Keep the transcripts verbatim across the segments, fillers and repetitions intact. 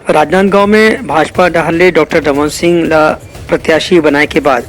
राजनांदगांव में भाजपा डहार ले डॉक्टर रमन सिंह ला प्रत्याशी बनाए के बाद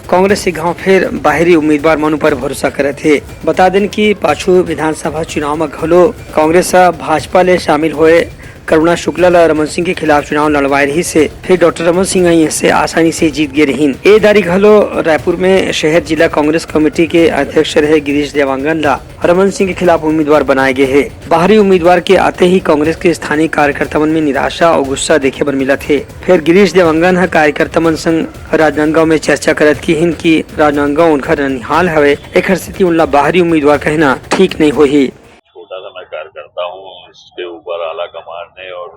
कांग्रेस के घांव फेर बाहरी उम्मीदवार मन ऊपर भरोसा करत हे। बता देन कि पाछू विधानसभा चुनाव म घलो कांग्रेस ह भाजपा ले शामिल होए करुणा शुक्ला ला रमन सिंह के खिलाफ चुनाव लड़वाए रहिस हे, फेर डॉक्टर रमन सिंह ह इहाँ से आसानी से जीत गे रहिन। ए दारी घलो रायपुर में शहर जिला कांग्रेस कमेटी के अध्यक्ष रहे गिरीश देवांगन ला रमन सिंह के खिलाफ उम्मीदवार बनाए गे हे। बाहरी उम्मीदवार के आते ही कांग्रेस के स्थानीय कार्यकर्ता मन में निराशा अउ गुस्सा देखे बर मिलत हे। फेर गिरीश देवांगन ह कार्यकर्ता मन संग राजनांदगांव में चर्चा करत किहिन कि राजनांदगांव उनकर ननिहाल हवे, एखर सेती उनला बाहरी उम्मीदवार कहना ठीक नहीं होही। छोटा सा मैं कार्यकर्ता हूँ, इसके ऊपर आला कमान ने और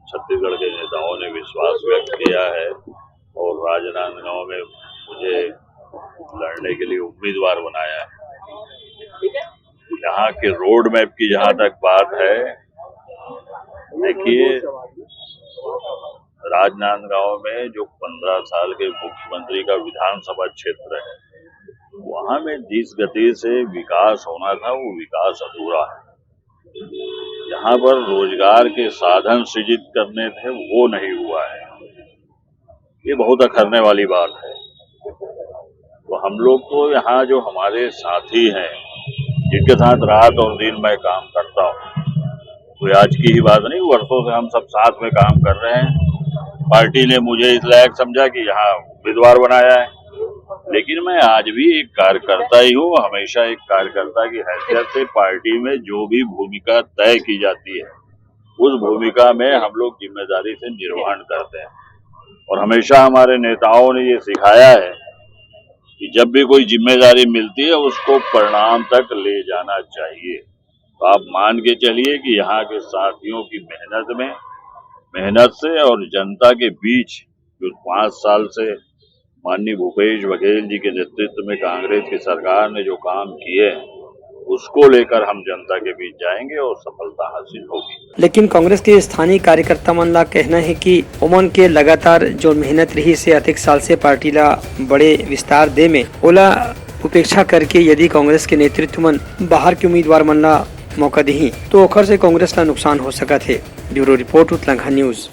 छत्तीसगढ़ के नेताओं ने विश्वास व्यक्त किया है और राजनांदगांव में मुझे लड़ने के लिए उम्मीदवार बनाया है। यहाँ के रोड मैप की जहाँ तक बात है, देखिए, राजनांदगांव में जो पंद्रह साल के मुख्यमंत्री का विधानसभा क्षेत्र है, वहाँ में जिस गति से विकास होना था, वो विकास अधूरा है। जहाँ पर रोजगार के साधन सृजित करने थे, वो नहीं हुआ है। ये बहुत अखरने वाली बात है। तो हम लोग तो यहाँ जो हमारे साथी हैं, जिनके साथ रात और दिन मैं काम करता हूँ, कोई आज की ही बात नहीं, वर्षों से हम सब साथ में काम कर रहे हैं। पार्टी ने मुझे इस लायक समझा कि यहाँ उम्मीदवार बनाया है, लेकिन मैं आज भी एक कार्यकर्ता ही हूँ। हमेशा एक कार्यकर्ता की हैसियत से पार्टी में जो भी भूमिका तय की जाती है, उस भूमिका में हम लोग जिम्मेदारी से निर्वहन करते हैं। और हमेशा हमारे नेताओं ने ये सिखाया है कि जब भी कोई जिम्मेदारी मिलती है, उसको परिणाम तक ले जाना चाहिए। तो आप मान के चलिए कि यहाँ के साथियों की मेहनत में, मेहनत से और जनता के बीच जो पाँच साल से माननीय भूपेश बघेल जी के नेतृत्व में कांग्रेस की सरकार ने जो काम किए हैं, उसको लेकर हम जनता के बीच जाएंगे और सफलता हासिल होगी। लेकिन कांग्रेस के स्थानीय कार्यकर्ता मन ला कहना है कि ओमन के लगातार जो मेहनत रहिस हे अतेक साल से पार्टी ला बड़े विस्तार दे में, ओला उपेक्षा करके यदि कांग्रेस के नेतृत्व मन बाहर के उम्मीदवार मन ला मौका दिही, तो ओखर से कांग्रेस ला नुकसान हो सकत हे। Bureau report, Utlangha news.